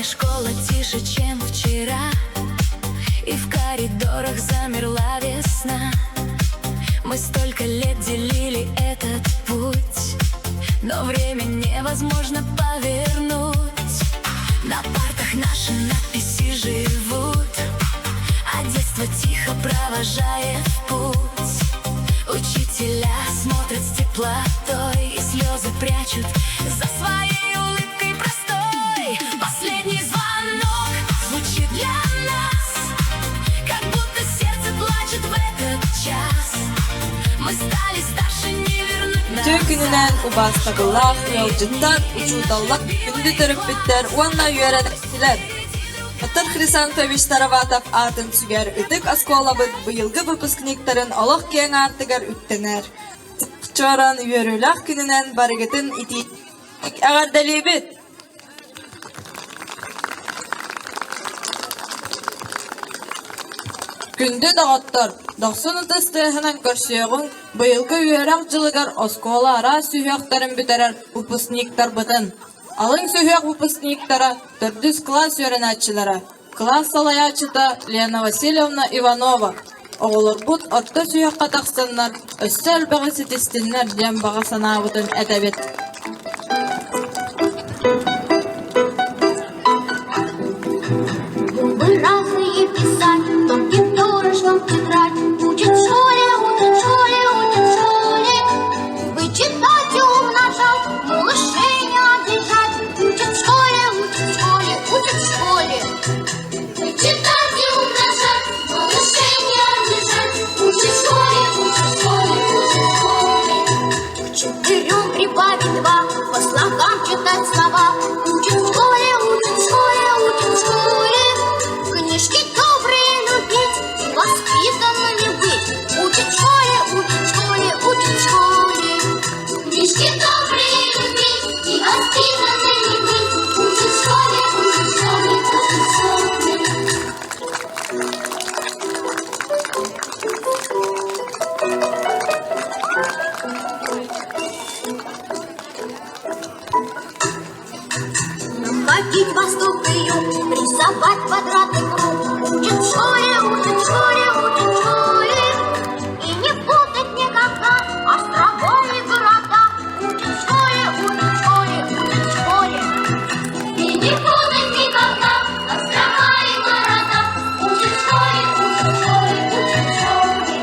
школа тише, чем вчера, И в коридорах замерла весна. Мы столько лет делили этот путь, Но время невозможно повернуть. На партах наши надписи живут, А детство тихо провожает в путь. Учителя смотрят с теплотой И слезы прячут за своей улыбкой простой. Последний звонок звучит для нас, Как будто сердце плачет в этот час. Мы стали старше, не вернуть Үтүө күнүнэн назад. убаастабыллаах Школьные ыалдьыттар, годы учууталлар, күндү төрөппүттэр уонна үөрэнээччилэр! Оттон Хрисантович Староватов аатын сүгэр ытык оскуолабыт быйылгы выпускниктарын олох киэҥ аартыгар үктэнэр. Чорон үөрүүлээх күнүнэн барыгытын итиитик эҕэрдэлиибит! Күндү доҕоттор, дохсун ытыс тыаһынан көрсүөҕүҥ быйылгы үөрэх дьылыгар оскуола араас сүһүөхтэрин бүтэрэр выпускниктарбытын. Алын сүһүөх выпускниктара төрдүс кылаас үөрэнээччилэрэ, кылаас салайааччыта Лена Васильевна Иванова. Оҕолорбут орто сүһүөххэ тахсаннар өссө элбэҕи ситистиннэр диэн баҕа санаабытын этэбит. Губы разные писать, тонким перышком тетрадь. Учат в школе, учат в школе, учат в школе. Вычитать и умножать, малышей не обижать. Учат в школе, учат в школе, учат в школе. Вычитать и умножать, малышей не обижать. Учат в школе, учат в школе, учат в школе. К четырем прибавить два, по слогам читать слова. Учат в школе, учат в школе, учат в школе. Книжки добрые любить и воспитанными быть. Учат в школе, учат в школе, учат в школе. Книжки добрые любить и воспитанными быть. Учат в школе, учат в школе, учат в школе. Находить восток и юг, рисовать квадраты круг. Учат в школе, учат в школе, учат в школе. И не путать никогда острова и города. Учат в школе, учат в школе, учат в школе. И не путать никогда острова и города. Учат в школе, учат в школе, учат в школе.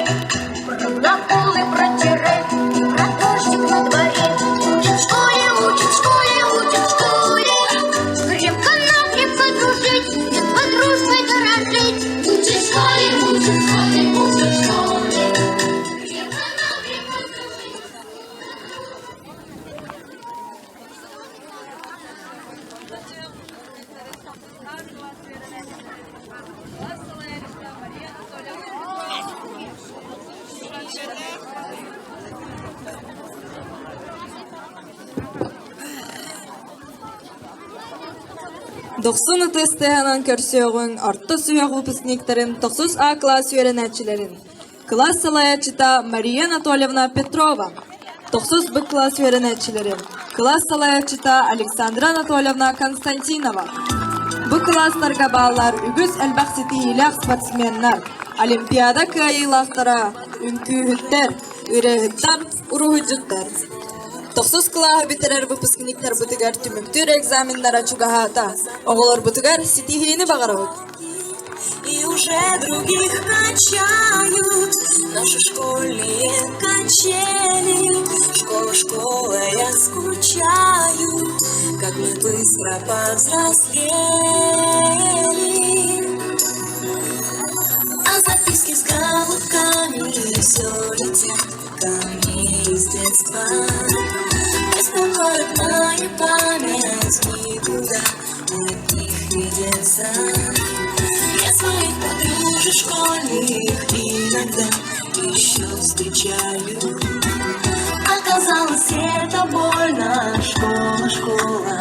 Про глаголы, про тире и про дождик на дворе. Учат в школе, учат в школе, учат в школе. Крепко-накрепко дружить, детство дружбой дорожить. Учат в школе, учат в школе, учат в школе. Крепко-накрепко дружить. Дохсун ытыс тыаһынан көрсүөҕүҥ орто сүһүөх выпускниктарын тохсус А кылаас үөрэнээччилэрин. Кылаас салайааччыта Мария Анатольевна Петрова. Тохсус Б кылаас үөрэнээччилэрин. Кылаас салайааччыта Александра Анатольевна Константинова. Бу кылаастарга бааллар үгүс элбэх ситиһиилээх спортсменнар, Олимпиада кыайыылаахтара, үҥкүүһүттэр, ырыаһыттар, уруһуйдьуттар. Тохсус кылааһы бүтэрэр выпускниктарбытыгар түмүктүүр экзаменнара чугаһаата. Оҕолорбутугар ситиһиини баҕарабыт. И уже других качают наши школьные качели. Школа, школа, я скучаю, как мы быстро повзрослели. А записки с голубками все летят ко мне из детства. Беспокоит моя память, никуда от них не деться. Я своих подружек школьных иногда еще встречаю. Оказалось, это больно. Школа, школа,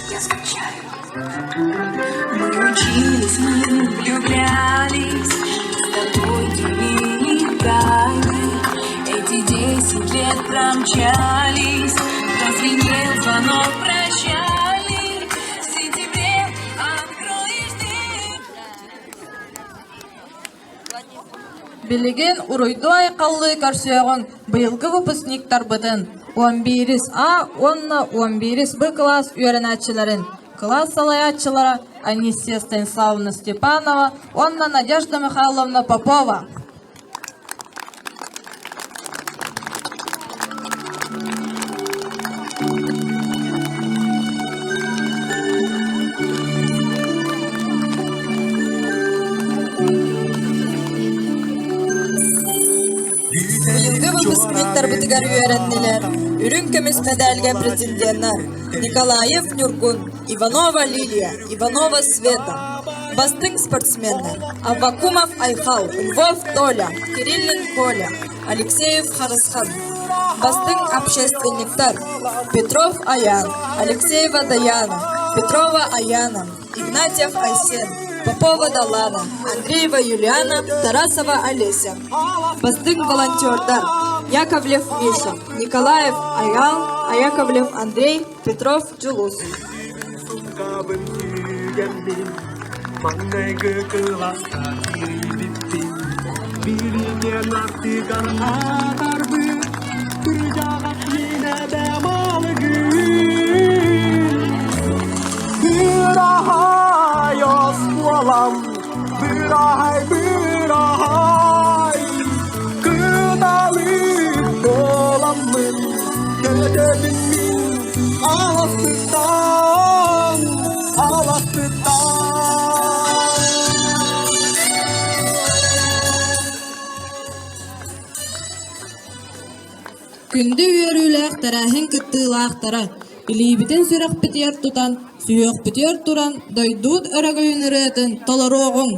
я скучаю. Мы учились, мы влюблялись, с тобой делили тайны. Эти 10 лет промчались, прозвенел звонок прощальный. В сентябре Билигин уруйдуу-айхаллыы көрсүөҕүҥ быйылгы выпускниктарбытын, 11 А уонна 11 Б кылаас үөрэнээччилэрин, кылаас салайааччылара Анисия Станиславовна Степанова уонна Надежда Михайловна Попова. Быйылгы выпускниктарбытыгар үөрэннилэр үрүҥ көмүс мэдээлгэ претенденнар Николаев Ньургун, Иванова Лилия, Иванова Света, бастыҥ спортсменнар Аввакумов Айхал, Львов Толя, Кириллин Коля, Алексеев Харысхан, бастыҥ общественниктар Петров Аян, Алексеева Даяна, Петрова Аяна, Игнатьев Айсен, Попова Далана, Андреева Юлиана, Тарасова Олеся. Бастыҥ волонтердар Яковлев Миша, Николаев Аял, Яковлев Андрей, Петров Дьулус. Маҥнайгы кылааска киирбиппин Билигин артыгар аатарбыт Кырдьаҕас мин эбэм алыгын Быраһай оскуолам, быраһай, быраһай Кыталык буоламмын көтөбүн мин Аластыттан, аластыттан. Күндү үөрүүлээх тэрээһин кыттыылаахтара, илиибитин сүрэхпитигэр тутан, сүһүөхпүтүгэр туран дойдубут өрөгөйүн ырыатын толоруоҕуҥ!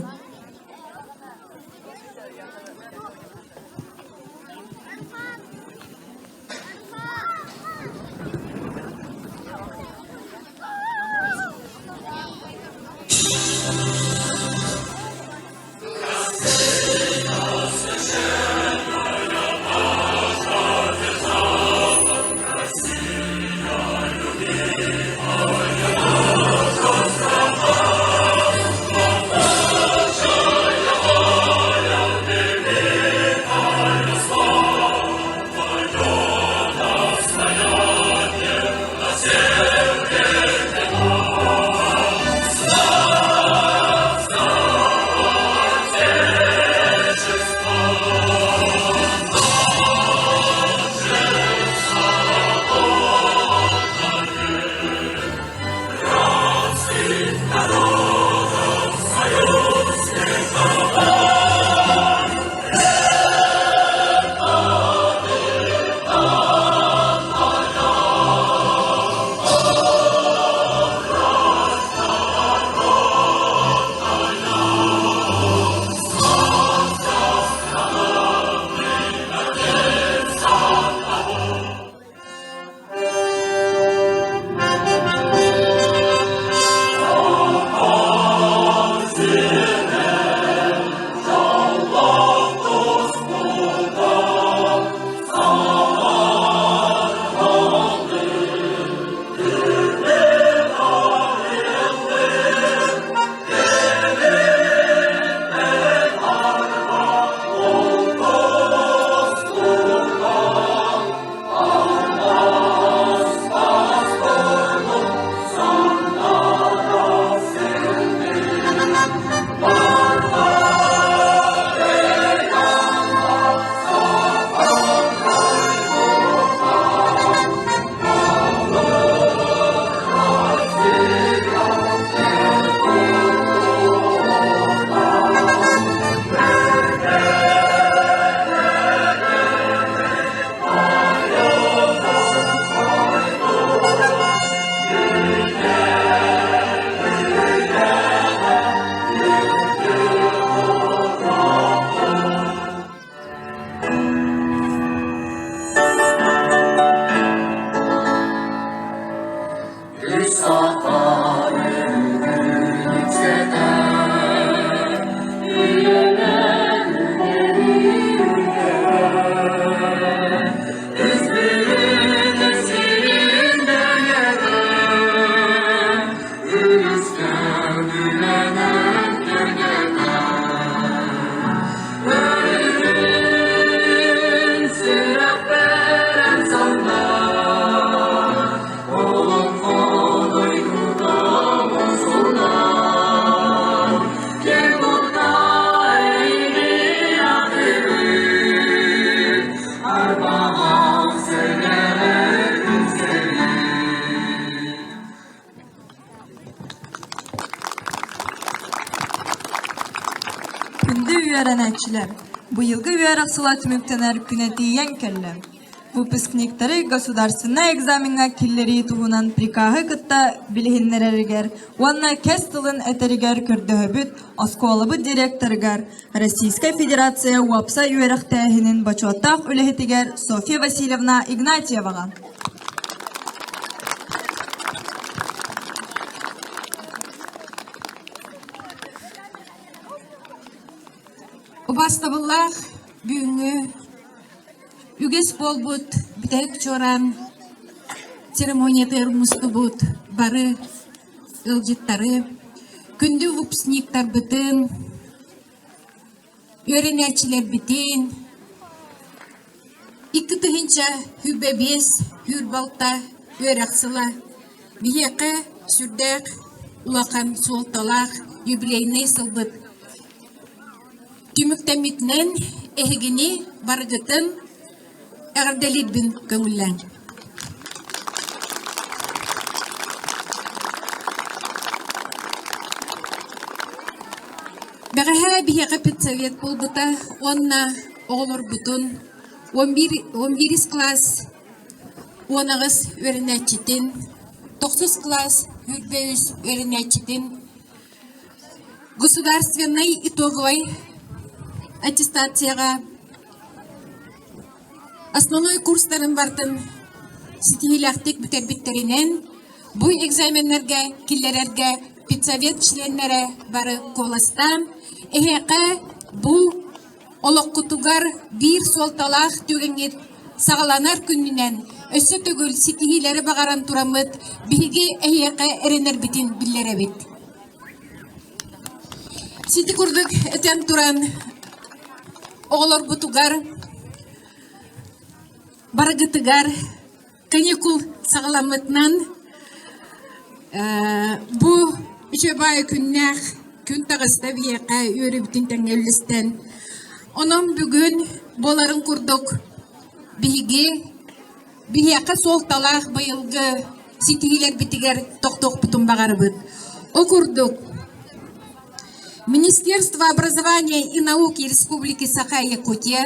үөрэнээччилэр! Быйылгы үөрэх сыла түмүктэнэр күнэ тиийэн кэллэ. Выпускниктары государственнай экзамеҥҥа киллэрии туһунан прикаһы кытта билиһиннэрэригэр уонна кэс тылын этэригэр көрдөһөбүт оскуолабыт директорыгар, Российскай Федерация уопсай үөрэхтээһинин бочуоттаах үлэһитигэр Софья Васильевна Игнатьеваҕа. Убаастабыллаах бүгүҥҥү үгэс буолбут бүтэһик чуораан церемониятыгар мустубут бары ыалдьыттары, күндү выпускниктарбытын, үөрэнээччилэрбитин, 2025 хүүрбалта үөрэх сыла биһиэхэ сүрдээх улахан суолталаах юбилейнай сылбыт түмүктэммитинэн эһигини барыгытын эҕэрдэлиирбин көҥүллээҥ. Бэҕэһээ биһиэхэ педсовет буолбута уонна оҕолорбутун 11 класс 18 үөрэнээччитин, тохсус класс 23 үөрэнээччитин государственнай итоговай аттестацияҕа Основной курстарын бартын ситиһиилээхтик бүтэрбиттэринэн, бу экзаменнарга киллэрэргэ педсовет членнэрэ бары куоластаан, эһиэхэ бу олоххутугар биир суолталаах түгэҥҥит саҕаланар күнүнэн өссө төгүл ситиһиилэри баҕаран тураммыт биһиги эһиэхэ эрэнэрбитин биллэрэбит. Сити курдук этэн туран оҕолорбутугар барыгытыгар каникул саҕаламмытынан бу үчүгэй күннээх күн таҕыста биһиэхэ үөрүүбүтүн тэҥҥэ үллэстэн онон бүгүн буоларын курдук биһиги биһиэхэ суолталаах быйылгы ситиһиилэрбитигэр тохтуохпутун баҕарабыт. Ол курдук Министерство образования и науки Республики Саха-Якутия,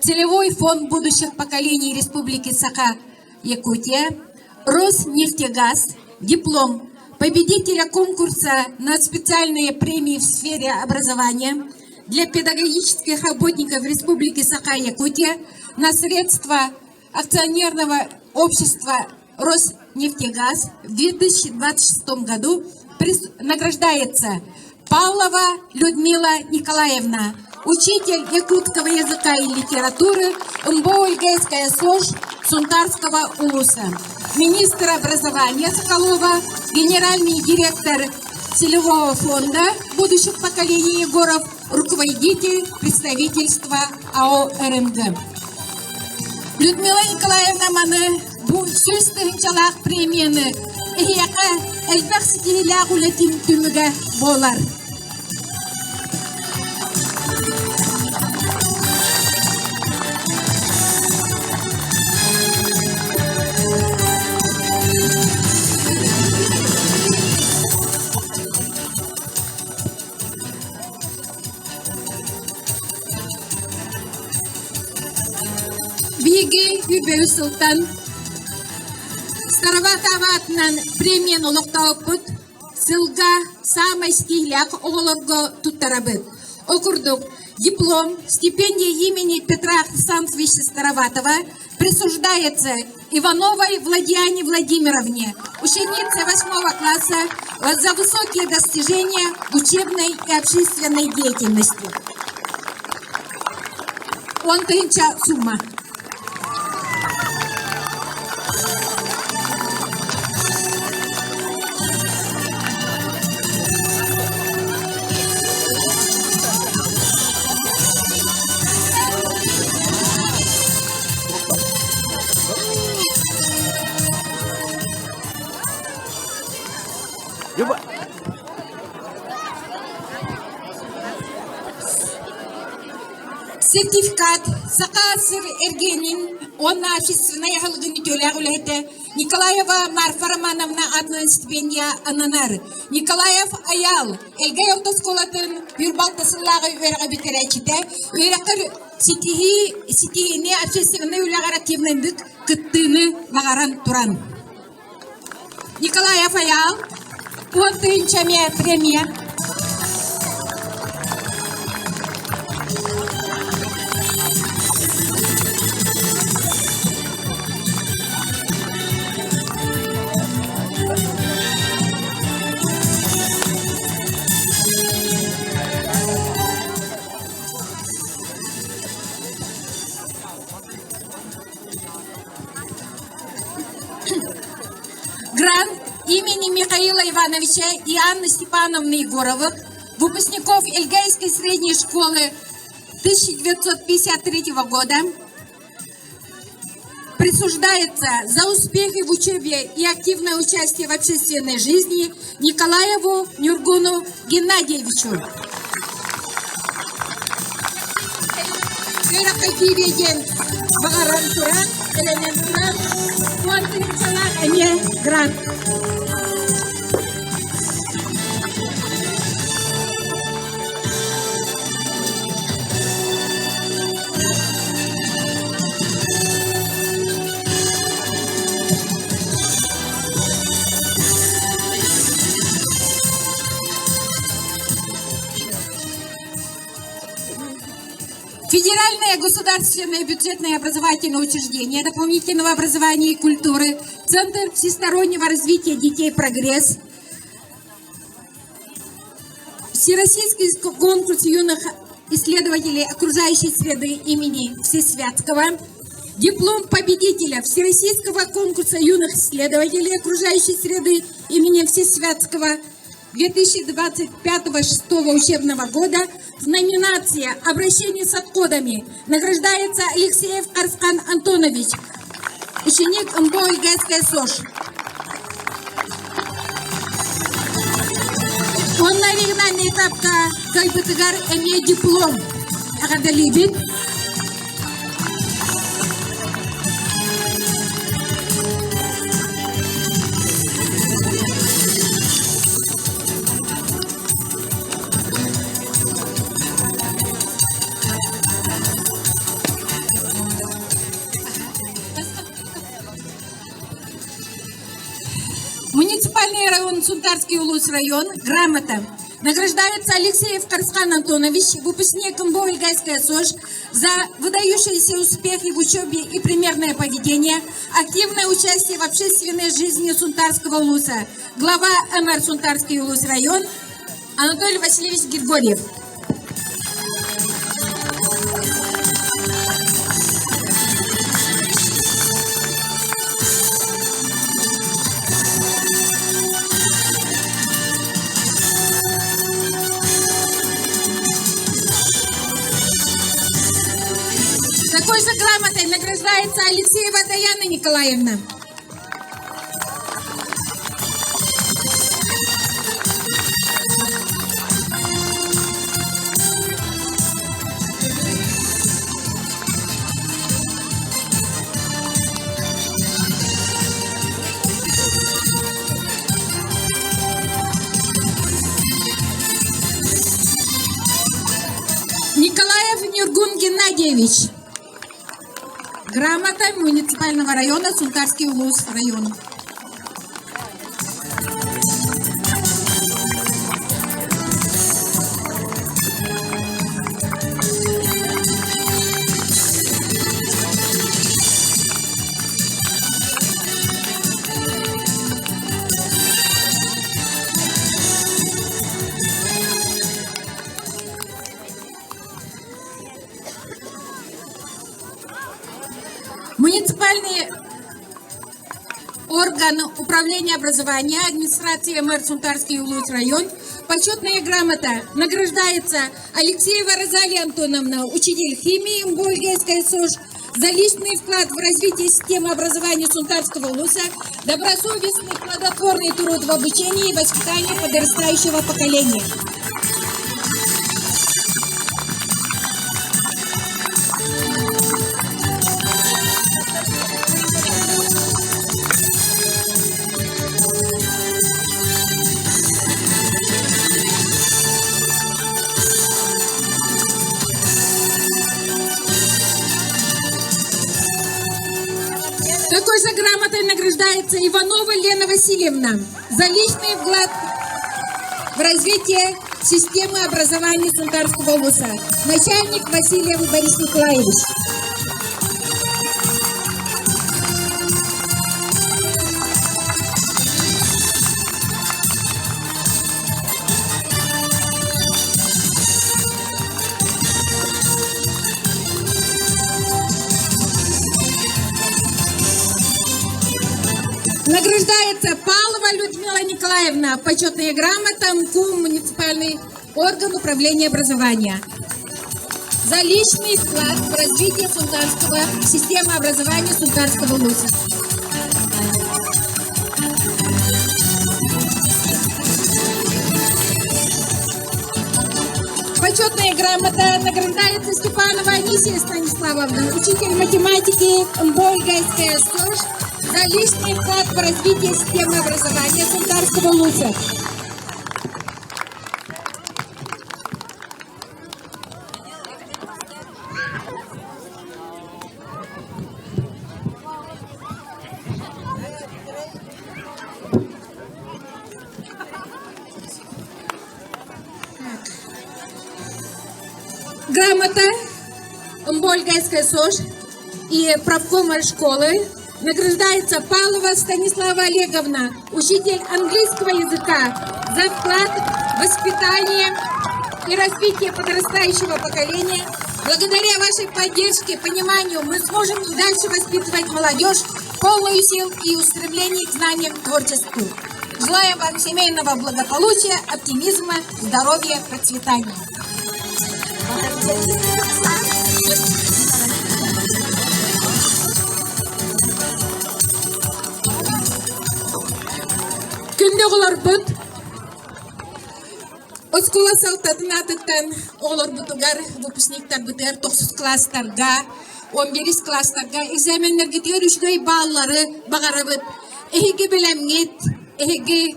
Целевой фонд будущих поколений Республики Саха-Якутия, Роснефтегаз, диплом победителя конкурса на специальные премии в сфере образования для педагогических работников Республики Саха-Якутия на средства акционерного общества «Роснефтегаз» в 2026 году награждается Павлова Людмила Николаевна, учитель якутского языка и литературы МБО СОЖ Сунтарского улуса, министр образования Соколова, генеральный директор Целевого фонда будущих поколений Егоров, руководитель представительства АО РМГ. Людмила Николаевна маны бу сүүс тыһыынчалаах премияны эһиэхэ элбэх ситиһиилээх үлэтин түмүгэ буолар. Биһиги үбү сылтан Староватова аатынан премияны олохтообуппут. Сылга саамай ситиһиилээх оҕолорго туттарабыт. Ол курдук, диплом, стипендия имени Петра Александровича Староватова присуждается Ивановой Владиане Владимировне, ученице восьмого класса, за высокие достижения в учебной и общественной деятельности. Он тыһыынча сумма. Сертификат Саха сир эргиэнин уонна общественнай аһылыгын үтүөлээх үлэһитэ. Николаева Марфа Романовна аатынан стипендия ананар. Николаев Айаал, Элгэй орто оскуолатын бүр балта сыллааҕы үөрэҕи бүтэрээччитэ, үөрэххэр ситиһии, ситиһиини общественнай үлэҕэр активнайдык кыттыыны баҕаран туран. Николаев Айаал, 10 тыһыынча премия. Грант имени Михаила Ивановича и Анны Степановны Егоровых, выпускников Эльгайской средней школы 1953 года, присуждается за успехи в учебе и активное участие в общественной жизни Николаеву Нюргуну Геннадьевичу. Үөрэххэ баҕаран туран, эрэнэн туран, 10 тыһыынчалаах эмиэ грант. Федеральное государственное бюджетное образовательное учреждение дополнительного образования и культуры, Центр всестороннего развития детей «Прогресс», Всероссийский конкурс юных исследователей окружающей среды имени Всесвятского, диплом победителя Всероссийского конкурса юных исследователей окружающей среды имени Всесвятского 2025-2026 учебного года в номинации «Обращение с отходами» награждается Алексеев Карскан Антонович, ученик МБО Ильгайская СОШ. Онна региональный этапка кыайбытыгар эмиэ диплом. Эҕэрдэлиибит. Муниципальный район Сунтарский улус район, грамота. Награждается Алексеев Карскан Антонович, выпускник МБО Ильгайская СОЖ, за выдающиеся успехи в учебе и примерное поведение, активное участие в общественной жизни Сунтарского улуса. Глава МР Сунтарский улус район Анатолий Васильевич Григорьев. Такой же грамотой награждается Алексеева Даяна Николаевна. Николаев Нюргун Геннадьевич. Грамота муниципального района Сунтарский улус район. Муниципальный орган управления образования администрации МР Сунтарский улус район. Почетная грамота награждается Алексеева Розалия Антоновна, учитель химии МБО Ильгайская СОЖ, за личный вклад в развитие системы образования Сунтарского улуса, добросовестный плодотворный труд в обучении и воспитании подрастающего поколения. грамотой награждается Иванова Лена Васильевна за личный вклад в развитие системы образования Сунтарского вуза. Начальник Васильев Борис Николаевич. Награждается Павлова Людмила Николаевна, почетная грамота МКУ муниципальный орган управления образования. За личный вклад в развитие сунтарского системы образования Сунтарского вуза. Почетная грамота награждается Степанова Анисия Станиславовна, учитель математики МБО СОЖ за личный вклад в развитие системы образования Сунтарского вуза. Грамота Мбольгайская СОЖ и правкома школы награждается Павлова Станислава Олеговна, учитель английского языка, за вклад в воспитание и развитие подрастающего поколения. Благодаря вашей поддержке, пониманию мы сможем и дальше воспитывать молодежь, полную сил и устремлений к знаниям, творчеству. Желаем вам семейного благополучия, оптимизма, здоровья, процветания. Күндү оҕолорбут оскуола салтатын аатыттан оҕолорбутугар выпускниктарбытыгар тохсус класстарга, 11 класстарга экзаменнаргытыгар үчүгэй бааллары баҕарабыт. Эһиги билэмҥит, эһиги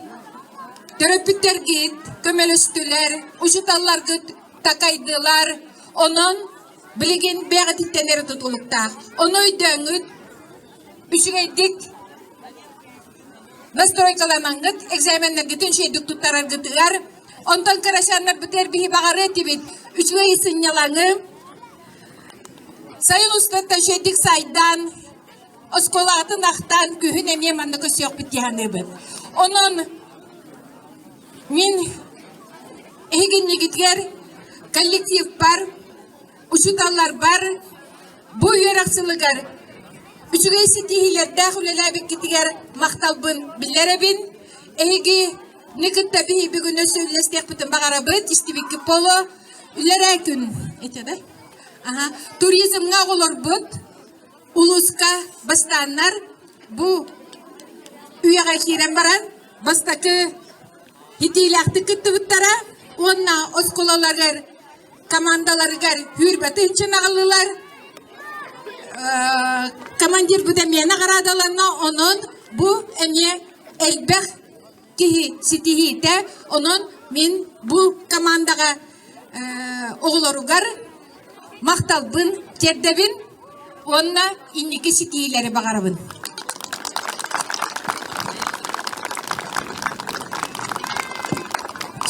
төрөппүттэргит көмөлөстүлэр, учууталларгыт такайдылар. Онон билигин бэйэҕититтэн эрэ тутулуктаах. Ону өйдөөҥҥүт, үчүгэйдик настройкаланаҥҥыт, экзаменнаргытын үчүгэйдик туттараргытыгар, онтон кырачааннарбытыгар биһи баҕарыа этибит үчүгэй сынньалаҥы, сайын устата үчүгэйдик сайдан, оскуолаҕытын ахтан күһүн эмиэ манна көрсүөхпүт дии саныыбыт. Онон мин эһигиннигитигэр коллективпар, учууталларбар бу үөрэх сылыгар үчүгэй ситиһиилэрдээх үлэлээбиккитигэр махталбын биллэрэбин. Эһиги кытта биһи бүгүн өссө үллэстиэхпитин баҕарабыт, истибиккит боло. Үлэрээ күн, этэ да? Аха, туризмҥа оҕолорбут улууска бастааннар бу үйэҕэ киирэн баран бастакы итиилээхтик кыттыбыттара уонна оскуолаларыгар командаларыгар сүүрбэтинчи аҕаллылар командирбыт эмиэ наҕараадаланна онон бу эмиэ элбэх киһи ситиһиитэ онон мин бу командаҕа оҕолоругар махталбын тиэрдэбин уонна инники ситиһиилэри баҕарабын.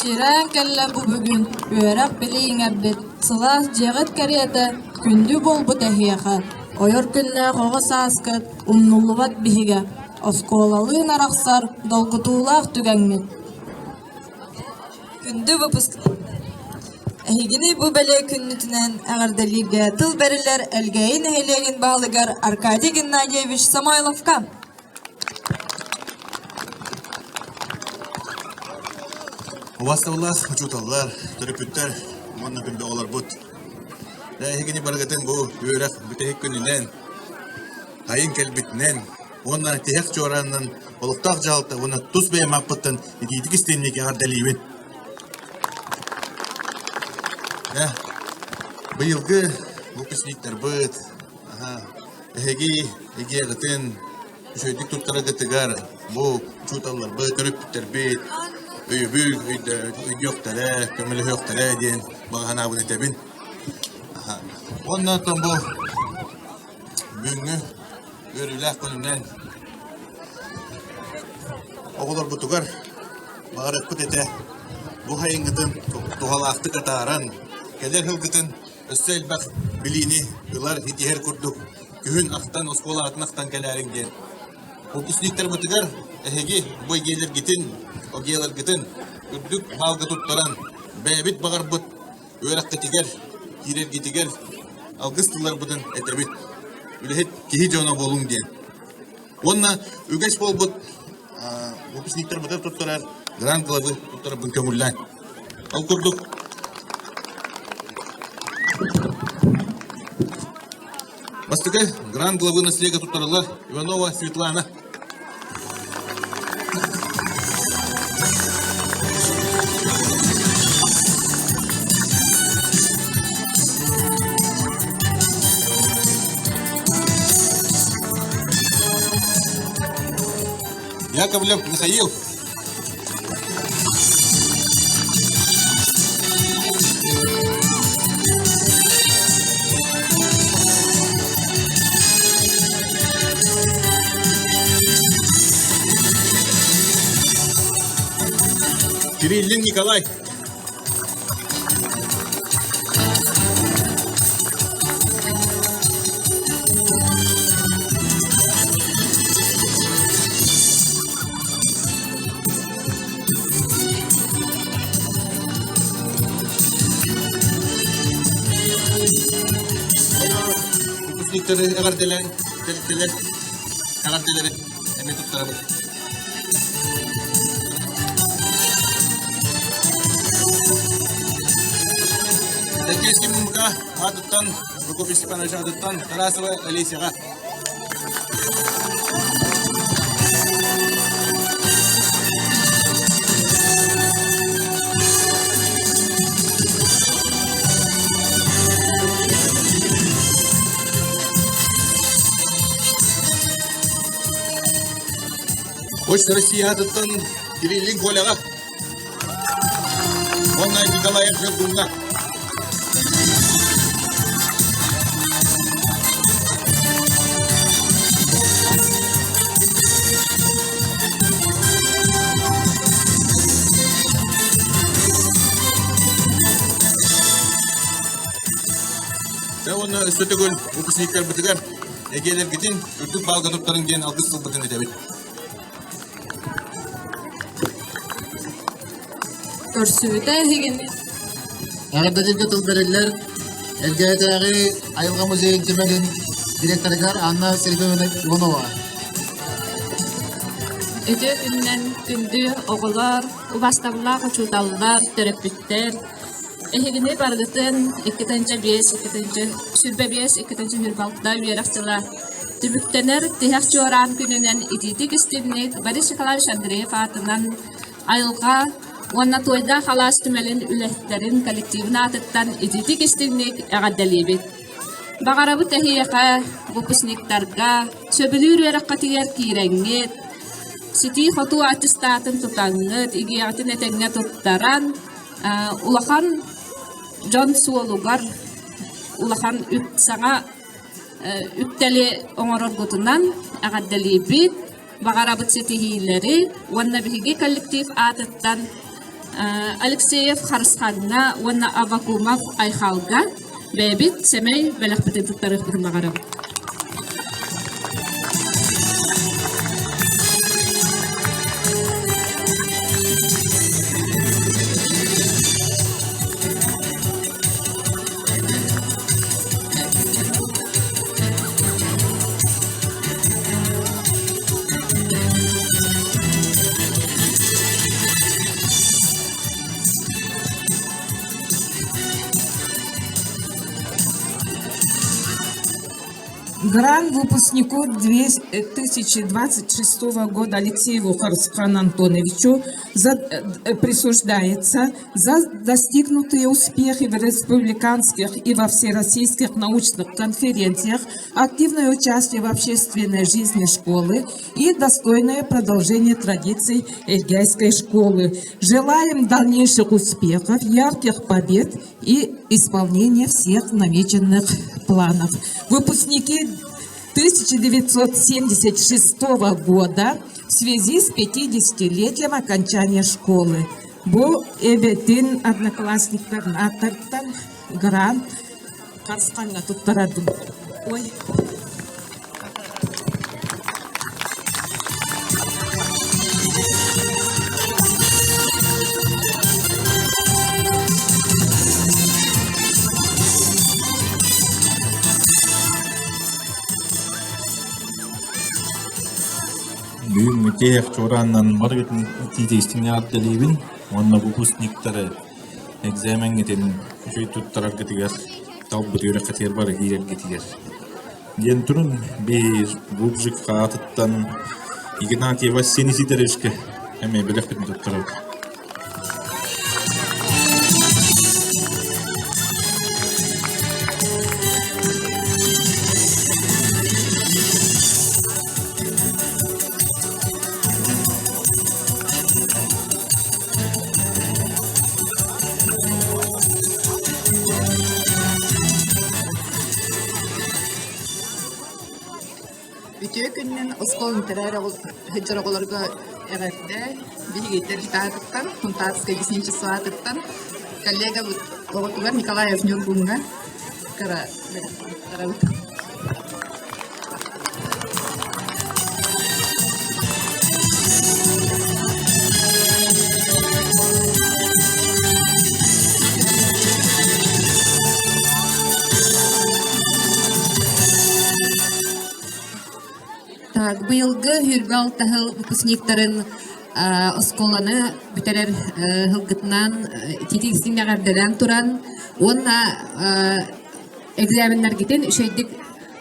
Чирээн кэллэ бу бүгүн үөрэх билии иҥэрбит, сылаас дьиэҕит кэриэтэ күндү буолбут эһиэхэ, ойор күннээх оҕо сааскыт умнуллубат биһигэ, оскуолалыын арахсар долгутуулаах түгэҥҥит. Күндү выпускниктар! Эһигини бу бэлиэ күннүтүнэн эҕэрдэлииргэ тыл бэриллэр Элгээйи нэһилиэгин баһылыгар Аркадий Геннадьевич Самойловка. Убастабыллаах учууталлар, төрөппүттэр уонна күндү оҕолорбут. Эһигини барыгытын бу үөрэх бүтэһик күнүнэн, айын кэлбитинэн уонна тиһэх чуораанынан олохтоох дьаһалта уонна тус бэйэм ааппыттан итиитик истиҥник эҕэрдэлиибин. Быйылгы выпускниктарбыт эһиги эгиэҕитин үчүгэйдик туттараргытыгар бу учууталларбыт, төрөппүттэрбит өйөбүл өйдүөхтэрэ, көмөлөһүөхтэрэ диэн баҕа санаабын этэбин. Уонна оттон бу бүгүҥҥү үөрүүлээх күнүнэн. Оҕолорбутугар баҕарыахпыт этэ бу сайыҥҥытын туһалаахтык атааран, кэлэр сылгытын өссө элбэх билиини ылар, итиһэр курдук күһүн ахтан, оскуола аатын ахтан кэлээриҥ диэн. Выпускниктарбытыгар эһиги бу эйгэлэргитин, огияларгытын үрдүк баалга туттаран, бэйэбит баҕарбыт үөрэххитигэр, киирэргитигэр алгыс тылларбытын этэбит. Үлэһит киһи дьоно буолуҥ диэн. Уонна үгэс буолбут выпускниктарбытыгар туттарар гранд главы туттарарбын көҥүллээн. Ол курдук Бастакы гранд главы наследие туттарылар Иванова Светлана. Яковлев Михаил. Кириллин Николай. Выпускниктары эҕэрдэлээн тэрилтэлэр эҕэрдэлэрин эмиэ туттарабыт. Лэкиэски муннука аатыттан Прокопий Степанович аатыттан Тарасова Олесяҕа. Почта России аатыттан Кириллин Коляҕа уонна Николаев Ньургуҥҥа. Дьэ уонна өссө төгүл выпускниктарбытыгар Эгэлэргитин үрдүк баалга туттарыҥ диэн алгыс тылбытын этэбит. Көрсүбүтэ эһигини. Эҕэрдэлииргэ тыл бэриллэр Элгээтээҕи айылҕа музейын түмэлин директорыгар Анна Сергеевна Иванова. Үтүө күнүнэн күндү оҕолор, убастабыллаах учууталлар, төрөппүттэр, Эһигини барыгытын 2-5, 2-25, 2-26 үөрэх дьыла түмүктэнэр тиһэх чуораан күнүнэн итиитик истинник Борис Николаевич Андреев аатынан айылҕа уонна Туойдаах алаас түмэлин үлэһиттэрин коллективын аатыттан итиитик истинник эҕэрдэлиибит. Баҕарабыт эһиэхэ, выпускниктарга, сөбүлүүр үөрэххитигэр киирэҥҥит, ситии-хотуу аттестатын тутаҥҥыт, игиэҕитин этэҥҥэ туттаран, улахан дьон суолугар улахан үп саҥа үктэли оҥороргутунан эҕэрдэлиибит, баҕарабыт ситиһиилэри уонна биһиги коллектив аатыттан Алексеев Харысхаҥҥа уонна Аввакумов Айхалга бэйэбит сэмэй бэлэхпитин туттарыахпытын баҕарабыт. Грант выпускнику 2026 года Алексееву Харысхану Антоновичу за, э, присуждается за достигнутые успехи в республиканских и во всероссийских научных конференциях, активное участие в общественной жизни школы и достойное продолжение традиций Эльгайской школы. Желаем дальнейших успехов, ярких побед и исполнения всех намеченных планов. Выпускники 1976 года. в связи с 50-летием окончания школы. Бу эбэтин одноклассниктарын ааттарыттан грант Харысхаҥҥа туттарардым. Ой. Бүгүн Микеев чуорааннан барыгытын тиитиистиҥҥэ атталыыбын уонна выпускниктары экзамеҥҥитин үчүгэй туттараргытыгар талбыт үөрэххитигэр бары киирэргитигэр диэн турун биир Губжик хаатыттан Игнатьева Сени Сидоровичка эмиэ бэлэхпитин туттарабыт. Үтүө күнүнэн оскуоланы тэрээр сылдьар оҕолорго эҕэрдэ. Биһиги Территаатыттан, Хунтаарскай лесничествоатыттан коллегабыт оҕотугар Николаев Ньургуҥҥа кыра бэлэхтэрабыт. Так, быйылгы хүрбэ алтаһыл выпускниктарын оскуоланы бүтэрэр һылгытынан итиитик эҕэрдэлээн туран уонна экзаменнаргытын үчүгэйдик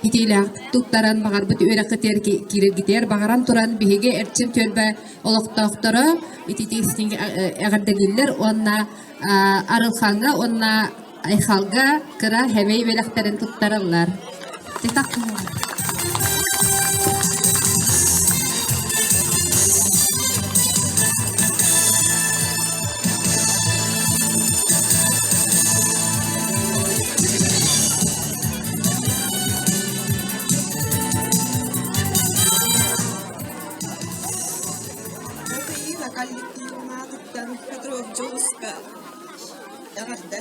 итиилээхтик туттаран баҕарбыт үөрэххитигэр киирэргитигэр баҕаран туран биһиги Эрчим түөлбэ олохтоохторо итиитик эҕэрдэлииллэр уонна Арылхаҥҥа уонна Айхалга кыра хэмэй бэлэхтэрин туттараллар. Петров Дьулуска эҕэрдэ.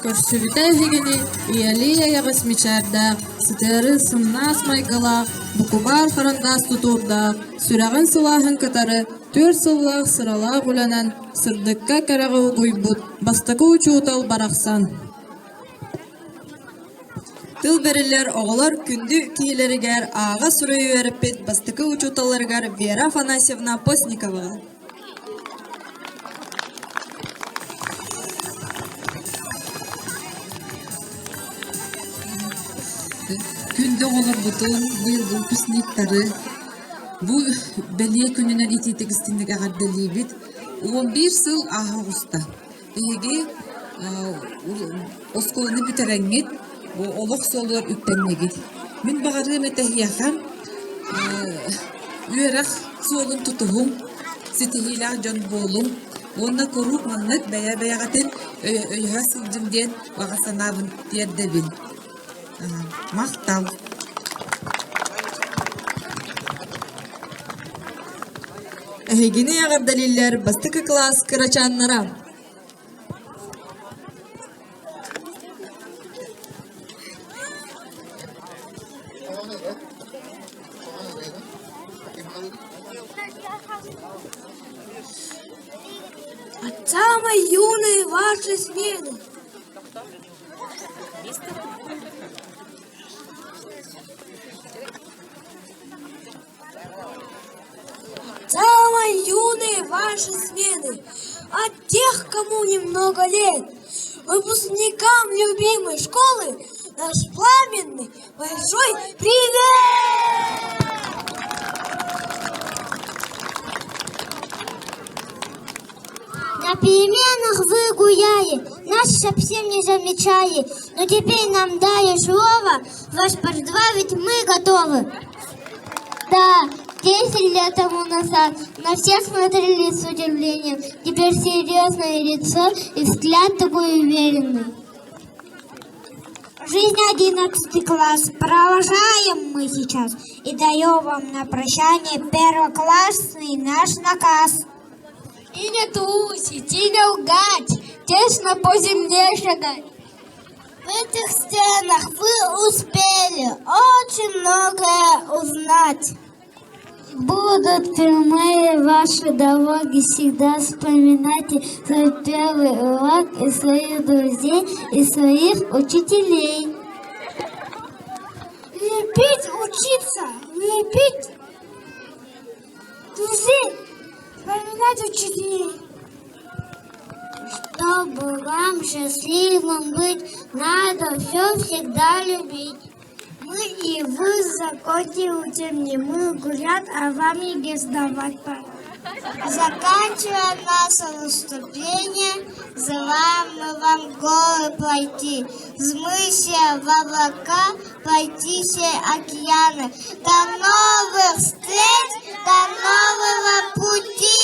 Көрсүбүтэ эһигини ийэлии эйэҕэс мичээрдээх, сытыары сымнаас майгылаах, букубаар харандаас тутуурдаах, сүрэҕин сылааһын кытары түөрт сыллаах сыралаах үлэнэн сырдыкка кэрэҕэ угуйбут бастакы учуутал барахсан. Тыл бэриллэр оҕолор күндү киһилэригэр ааҕа суруйа үөрэппит бастакы учууталларыгар Вера Афанасьевна Постниковаҕа. Күндү оҕолорбутун, быйылгы выпускниктары бу бэлиэ күнүнэн итиитик истиҥник эҕэрдэлиибит. 11 сыл ааһа оҕуста. Биһиги оскуоланы бүтэрэҥҥит, бу олох суолугар үктэннигит. Мин баҕарыам этэ эһиэхэ үөрэх суолун тутуһуҥ, ситиһиилээх дьон буолуҥ уонна куруук маннык бэйэ-бэйэҕитин өйөһө сылдьыҥ диэн баҕа санаабын тиэрдэбин. Махтал! Эһигини эҕэрдэлииллэр бастакы кылаас кырачааннара. От самой юной вашей смены Самой юные ваши смены, от тех, кому немного лет, выпускникам любимой школы наш пламенный большой привет! На переменах вы гуляли, Нас совсем не замечали, но теперь нам дали слово, вас поздравить мы готовы. Да, 10 лет тому назад на всех смотрели с удивлением. Теперь серьезное лицо и взгляд такой уверенный. Жизнь 11 класс провожаем мы сейчас и даем вам на прощание первоклассный наш наказ. И не трусить, и не лгать, тесно по земле шагать. В этих стенах вы успели очень многое узнать. Будут прямые ваши дороги, всегда вспоминайте свой первый урок и своих друзей, и своих учителей. Любить учиться, любить друзей, вспоминать учителей. Чтобы вам счастливым быть, надо все всегда любить. Мы и вы закончили учебник, мы гулять, а вам ЕГЭ сдавать пора. Заканчивая наше выступление, желаем мы вам горы пройти, взмыся в облака, пройти все океаны. До новых встреч, до нового пути!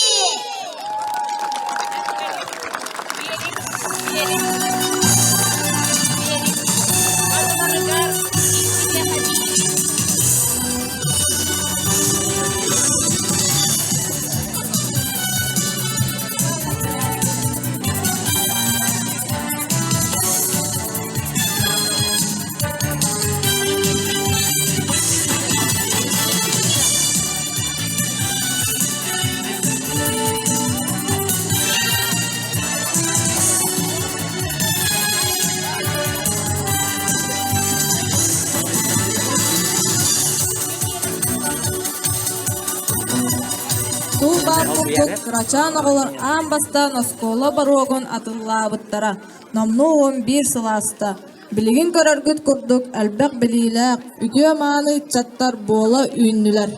Тул баар курдук кырачаан оҕолор аан бастаан оскуола боруогун атыллаабыттара номнуо 11 сыл ааста. Билигин көрөргүт курдук элбэх билиилээх, үтүө-мааны ыччаттар буола үүннүлэр.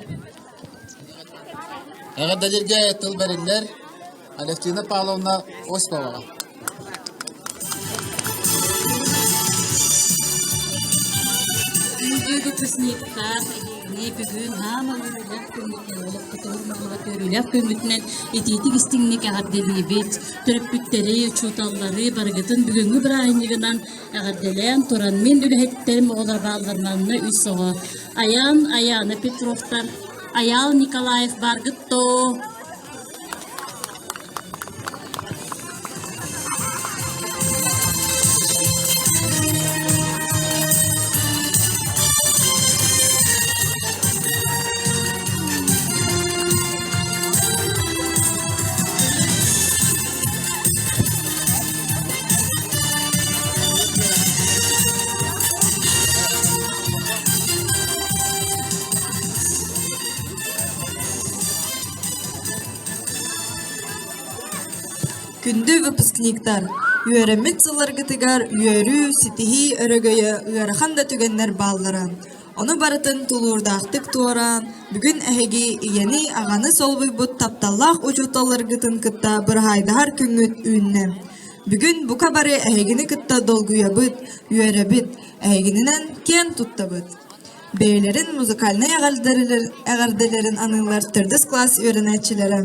Эҕэрдэлииргэ тыл бэриллэр Алевтина Павловна Осиповаҕа. Күндү выпускниктар, эһигини бүгүн хаама үөрүүлээх күммүтүнэн, олохпутугар мыллыбат үөрүүлээх күммүтүнэн итиитик истиҥник эҕэрдэлиибит. Төрөппүттэри, учууталлары барыгытын бүгүҥҥү бырааһынньыгынан эҕэрдэлээн туран мин үлэһиттэрим оҕолор баалларынан үс оҕо Аян Аяна Петровтар, Аял Николаев баргыт тоо. Күндү выпускниктар, үөрэммит сылларгытыгар үөрүү, ситиһии өрөгөйө ыарахан да түгэннэр бааллара. Ону барытын тулуурдаахтык туораан, бүгүн эһиги ийэни, аҕаны солбуйбут тапталлаах учууталларгытын кытта быраһаайдаһар күҥҥүт үүннэ. Бүгүн бука бары эһигини кытта долгуйабыт, үөрэбит, эһигининэн киэн туттабыт. Бэйэлэрин музыкальнай эҕэрдэлэрин аныыллар төрдүс класс үөрэнээччилэрэ.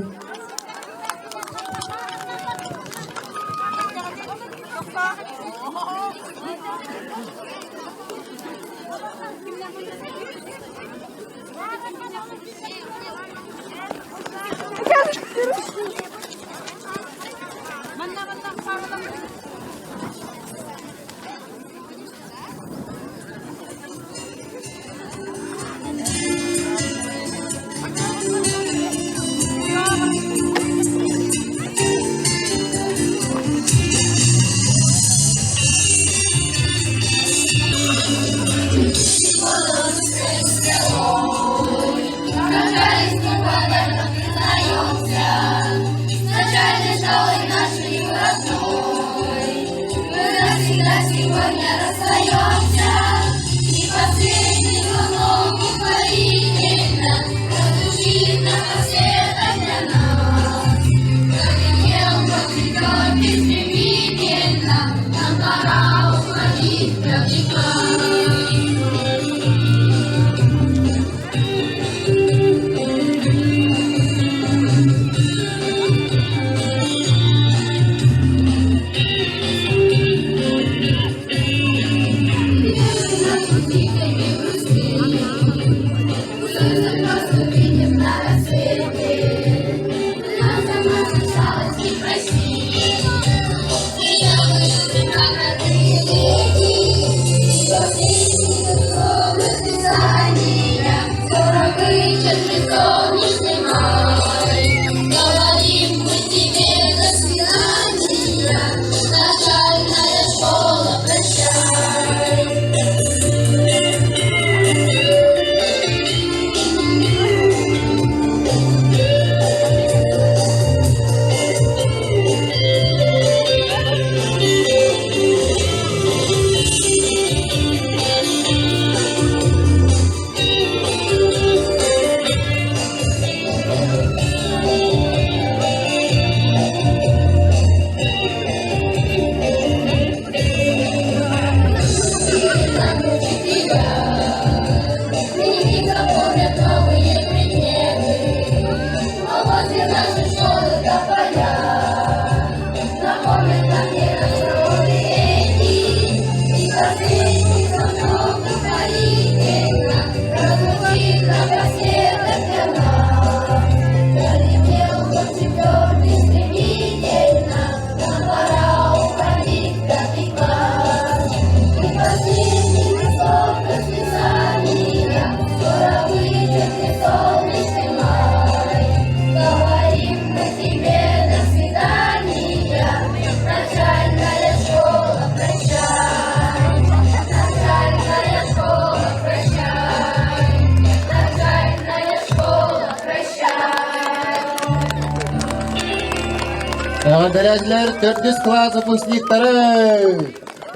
Эҕэрдэлээтилэр төрдүс кылаас выпускниктары!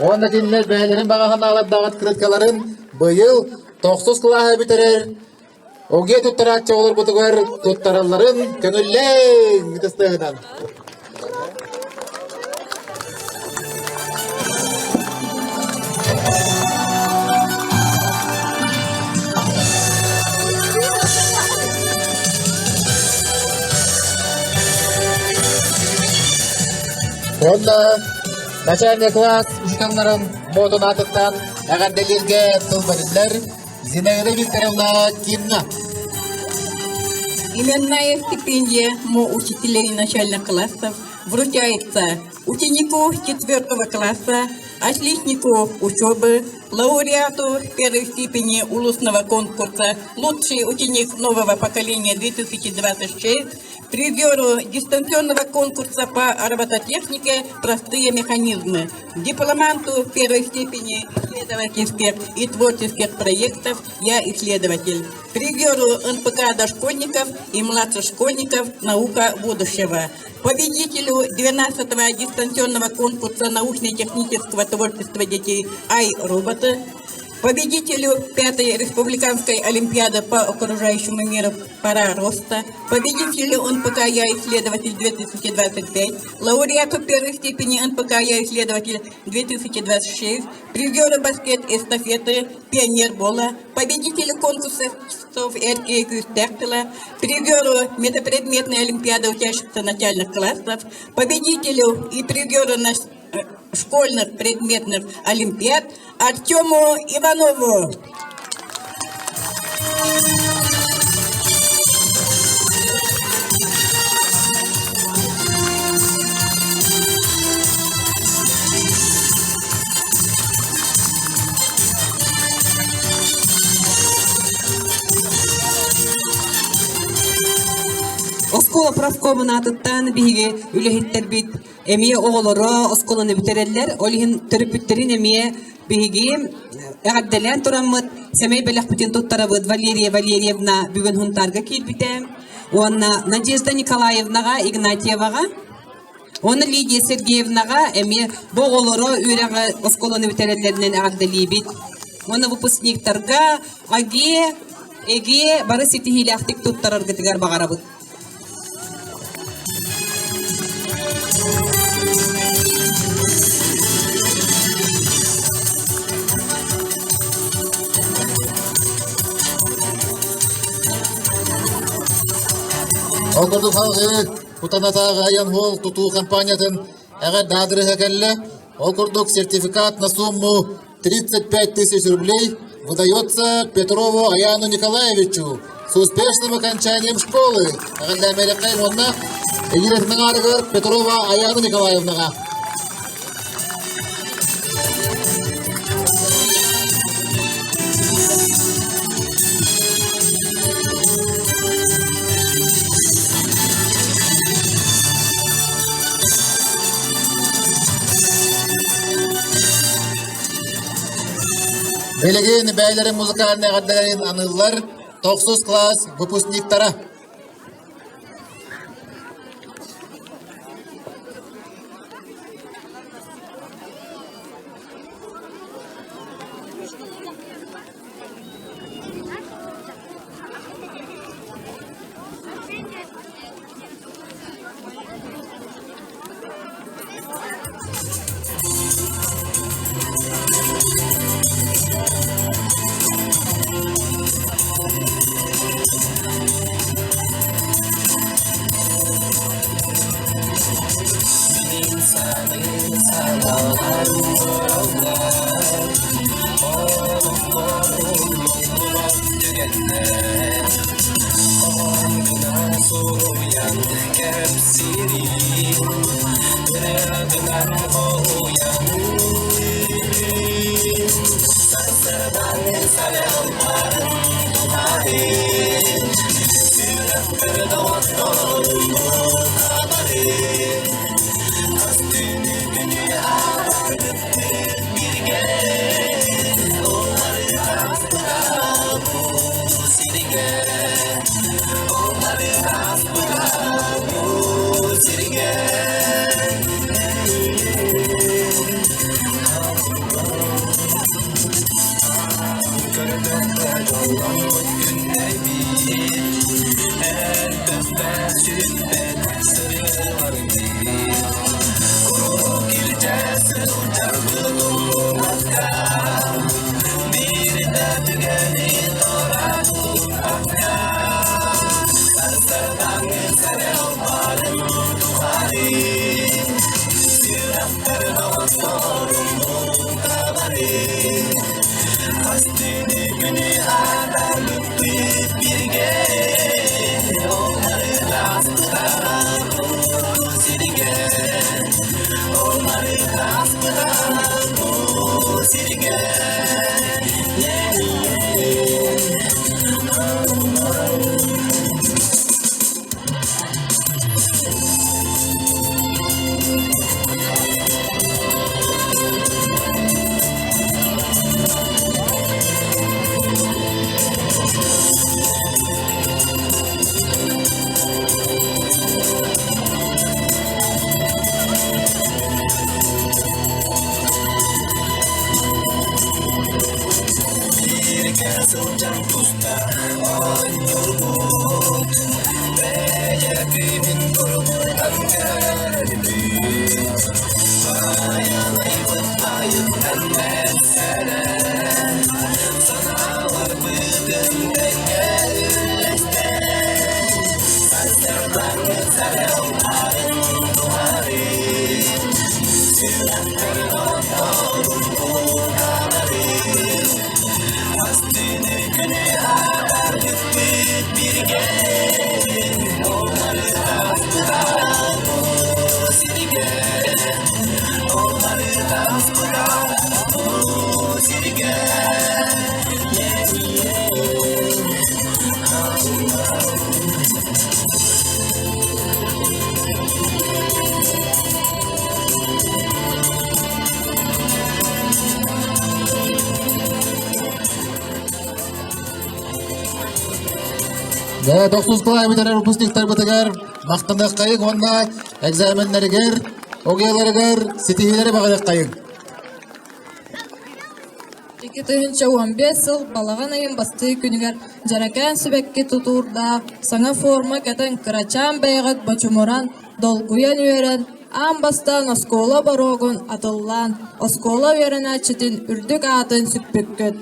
Уонна кинилэр бэйэлэрин баҕа санаалардаах открыткаларын быйыл тохсус кылааһы бүтэрэр ОГЭ туттарааччы оҕолорбутугар туттаралларын көҥүллээҥ ытыстыаһынан. Уонна начальный класс учителларын модун аатыттан эҕэрдэлииргэ тыл бэриллэр Зинаида Викторовна Кимна. Именная стипендия мо учителей начальных классов вручается ученику четвертого класса, отличнику учебы, лауреату первой степени улусного конкурса «Лучший ученик нового поколения 2026», призеру дистанционного конкурса по робототехнике «Простые механизмы», дипломанту первой степени исследовательских и творческих проектов «Я исследователь», призеру НПК дошкольников и младших школьников «Наука будущего», победителю 12-го дистанционного конкурса научно-технического творчества детей «Ай-роботы», победителю пятой республиканской олимпиады по окружающему миру «Пора роста», победителю НПК «Я исследователь 2025», лауреату первой степени НПК «Я исследователь 2026», призеру баскет эстафеты «Пионер Бола», победителю конкурса РК Кюстертела, призеру метапредметной олимпиады учащихся начальных классов, победителю и призеру на школьных предметных олимпиад Артему Иванову. Оскуола профкомун аатыттан биһиги үлэһиттэрбит эмиэ оҕолоро оскуоланы бүтэрэллэр. Ол иһин төрөппүттэрин эмиэ биһиги эҕэрдэлээн тураммыт сэмэй бэлэхпитин туттарабыт Валерия Валерьевна бүгүн Хунтаарга киирбитэ уонна Надежда Николаевнаҕа Игнатьеваҕа уонна Лидия Сергеевнаҕа эмиэ бу оҕолоро үөрэҕи оскуоланы бүтэрэллэринэн эҕэрдэлиибит. Уонна выпускниктарга АГЕ, ЭГЕ бары ситиһиилээхтик туттараргытыгар баҕарабыт. Ол курдук салгыы Кутанатааҕы Айан-Хуол тутуу компаниятын эҕэрдэ аадырыһа кэллэ. Ол курдук сертификат на сумму 35 тысяч рублей выдается Петрову Аяну Николаевичу с успешным окончанием школы. Эҕэрдэ уонна Игорь Петрова Аяна Николаевнаҕа. Билигин бэйэлэрин музыкальнай эҕэрдэлэрин аныыллар тохсус класс выпускниктара. Дьэ, тохсус кылаа бүтэрэр выпускниктарбытыгар махтаныаххайыҥ уонна экзаменнарыгар, ОГЭларыгар ситиһиилэри баҕарыаххайыҥ. 2015 сыл балаҕан ыйын бастыы күнүгэр дьэрэкээн сибэкки тутуурдаах, саҥа форма кэтэн кырачаан бэйэҕит бочумуран, долгуйан үөрэн, аан бастаан оскуола боруогун атыллаан, оскуола үөрэнээччитин үрдүк аатын сүкпүккүт.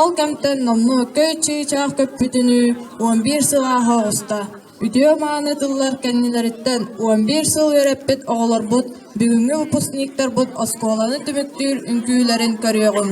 Ол кэмтэн номнуо көй чыычаах көппүтүнүү 11 сыл ааһа оҕуста. Үтүө-мааны тыллар кэннилэриттэн 11 сыл үөрэппит оҕолорбут бүгүҥҥү выпускниктарбыт оскуоланы түмүктүүр үҥкүүлэрин көрүөҕүҥ.